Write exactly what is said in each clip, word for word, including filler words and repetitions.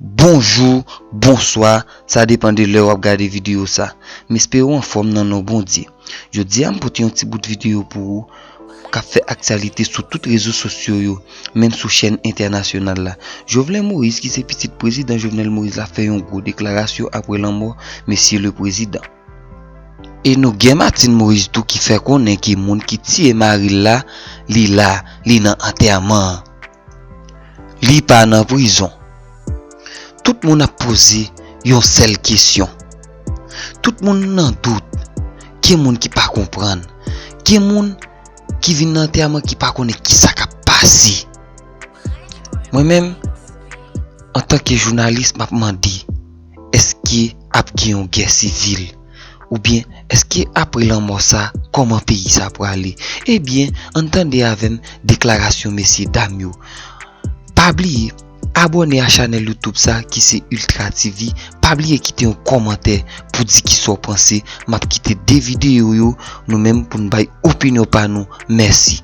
Bonjou, bonswa, sa depann de lè w ap gade videyo sa. M espere w anfòm nan non Bondye. Jodi a, m pote yon ti bout videyo pou ou k ap fè aktyalite sou tout rezo sosyo yo, menm sou chèn entènasyonal la. Jovenel Moïse, ki se pitit prezidan Jovenel Moïse la, fè yon gwo deklarasyon apre lanmò mesye le prezidan. E nou gen Martine Moïse tou ki fè konnen ke moun ki tiye mari l la, li la, li nan antèman an. Li pa nan prizon. Tout moun ap poze yon sèl kesyon. Tout moun nan dout. Gen moun ki pa konprann. Gen moun ki vin nan antèman ki pa konnen kisa k ap pase. Mwen menm, antanke jounalis, m ap mande, èske ap gen yon gè sivil? Oubyen, èske apre lanmò sa, kòman peyi sa prale? Ebyen, ann tande avè m deklarasyon mesye dam yo. Pa bliye abòne a chanèl YouTube sa ki se Ultra T V. Pa bliye kite yon kòmantè pou di kisa w panse. M ap kite de videyo yo, nou menm pou n bay opinyon pa nou. Mèsi.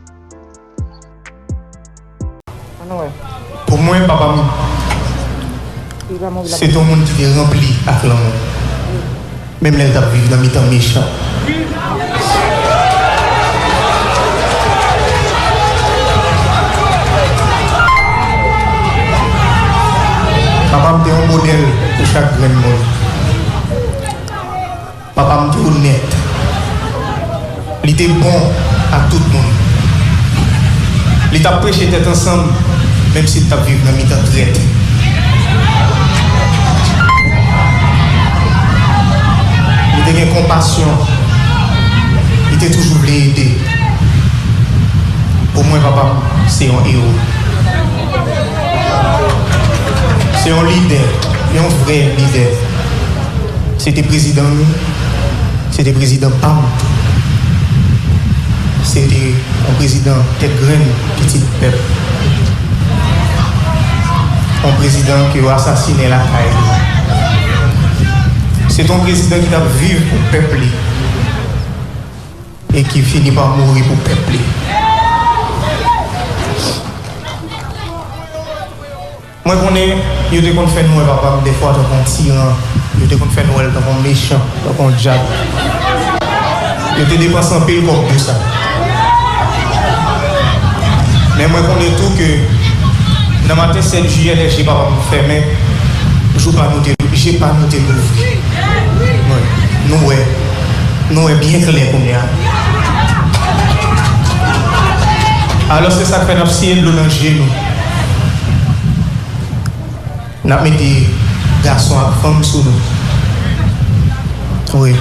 Pou mwen, papa m se te yon moun ki te ranpli ak lanmou, menm lè l t ap viv nan mitan mechan. Papa m te yon modèl pou chak grenn moun. Papa m te onèt. Li te bon ak tout moun. Li t ap preche tèt ansanm, menm si l t ap viv nan mitan trèt. Li te gen konpasyon. Li te toujou vle ede. Pou mwen, papa m se yon ewo. Se yon lidè, yon vrè lidè. Se te prezidan nou, se te prezidan pa m tou. Se te yon prezidan tèt grenn, pitit pèp. Yon prezidan ke yo asasinen lakay li. Se te yon prezidan ki t ap viv pou pèp li e ki fini pa mouri pou pèp li. Mwen konnen yo te konn fè n wè papa m dèfwa tankou yon tiran, yo te konn fè n wè l tankou yon mechan, tankou yon dyab. Yo te depanse anpil kòb pou sa. Men mwen konnen tou ke nan maten sèt jiyè, lè je papa m fèmen, jou pa nou te, je pa nou te louvri. Wi, nou wè, nou wè byen klè kounye a. Alò, se sa k fè n ap siye dlo nan je nou. N ap mete gason ak fanm sou nou. Wi.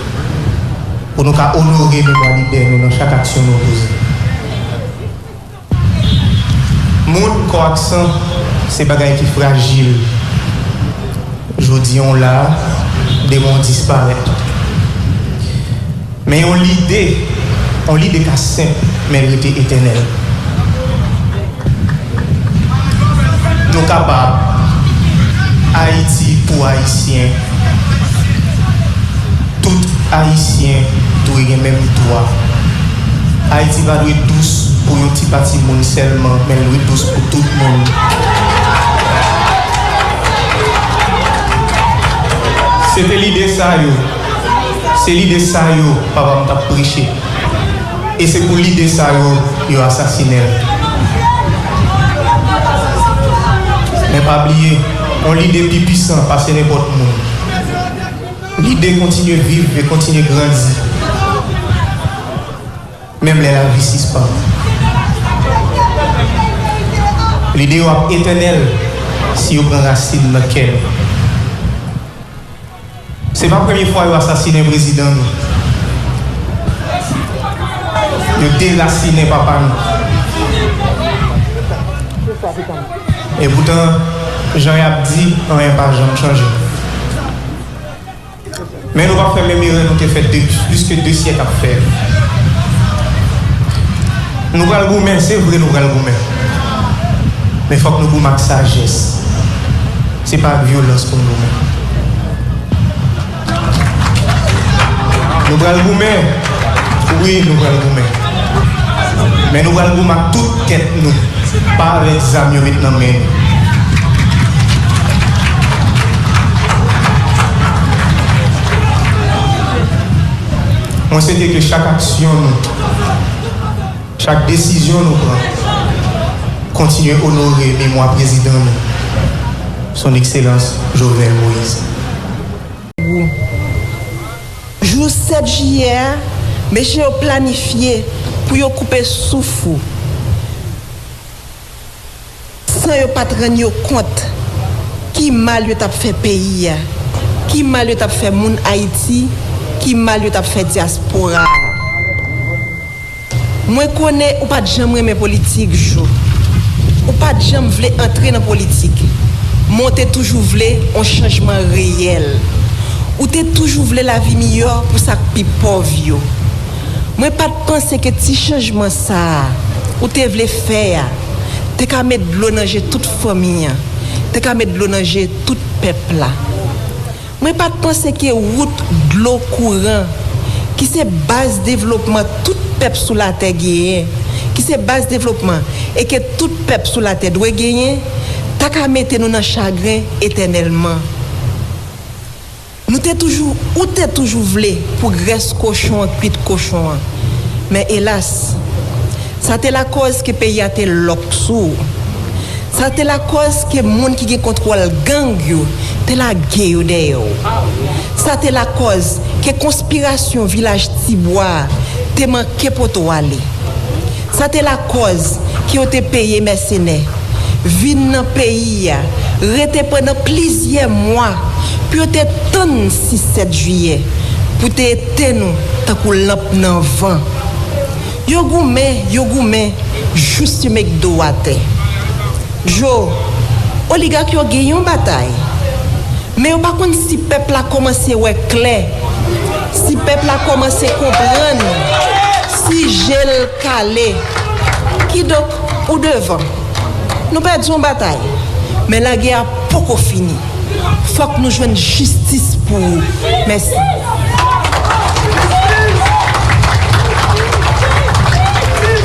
Pou nou ka onore memwa lidè nou nan chak aksyon nou poze. Moun, kò ak san, se bagay ki frajil. Jodi a w la, demen w disparèt. Men yon lide, yon lide ka senp, men l rete etènèl. Nou kapab. Ayiti pou Ayisyen. Tout Ayisyen dwe gen menm dwa. Ayiti pa dwe dous pou yon ti pati moun sèlman, men l dwe dous pou tout moun. Se te lide sa yo. Se lide sa yo papa m t ap preche. E se pou lide sa yo, yo asasinen l. Men pa bliye, yon lide pi pisan pase nenpòt moun. Lide kontinye viv e kontinye grandi. Menm lè lavi sispann. Lide yo ap etènèl si yo pran rasin nan kè nou. Se pa premye fwa yo asasinen prezidan nou. Yo derasinen papa nou. E poutan, jan y ap di, anyen pa janm chanje. Men nou p ap fè menm erè nou te fè de, plis ke de syèk ap fè. Nou pral goumen, se vre nou pral goumen. Men fòk nou goumen ak sajès. Se pa ak vyolans pou n goumen. Nou pral goumen. Wi, nou pral goumen. Men nou pral goumen ak tout tèt nou. Pa avèk zam yo met nan men nou. Mwen swete ke chak aksyon nou, chak desizyon nou pran, kontinye onore memwa prezidan nou, Son Ekselans Jovenel Moïse. Jou sèt jiyè a, mesye yo planifye pou yo koupe souf ou san yo pa t rann yo kont ki mal yo t ap fè peyi a, ki mal yo t ap fè moun Ayiti, ki mal yo t ap fè dyaspora a. Mwen konnen ou pa t janm renmen politik, Jou. Ou pa t janm vle antre nan politik, men w te toujou vle yon chanjman reyèl. Ou te toujou vle lavi miyò pou sa k pi pòv yo. Mwen pa t panse ke ti chanjman sa a ou te vle fè a te ka met dlo nan je tout fanmi an, te ka met dlo nan je tout pèp la. Mwen pa t panse ke wout, dlo, kouran, ki se baz devlopman tout pèp sou latè genyen, ki se baz devlopman e ke tout pèp sou latè dwe genyen, ta ka mete nou nan chagren etènèlman. Nou te toujou, ou te toujou vle pou grès kochon an kwit kochon an. Men elas, sa te lakòz ke peyi a te lòk sou ou. Sa te lakòz ke moun ki gen kontwòl gang yo te lage yo dèyè w. Sa te lakòz ke konspirasyon Vilaj Tibwa a te manke pote w ale. Sa te lakòz ke yo te peye mèsenè vin nan peyi a, rete pandan plizyè mwa pou yo te tann sis sèt jiyè pou te etenn ou tankou lanp nan van. Yo goumen, yo goumen, jous yo met do atè. Joe, oligak yo gen yon batay, men yo pa konn si pèp la kòmanse wè klè, si pèp la kòmanse konprann, si je l kale. Kidonk, ou devan. Nou pèdi yon batay, men lagè a poko fini. Fòk nou jwenn jistis pou ou. Mèsi.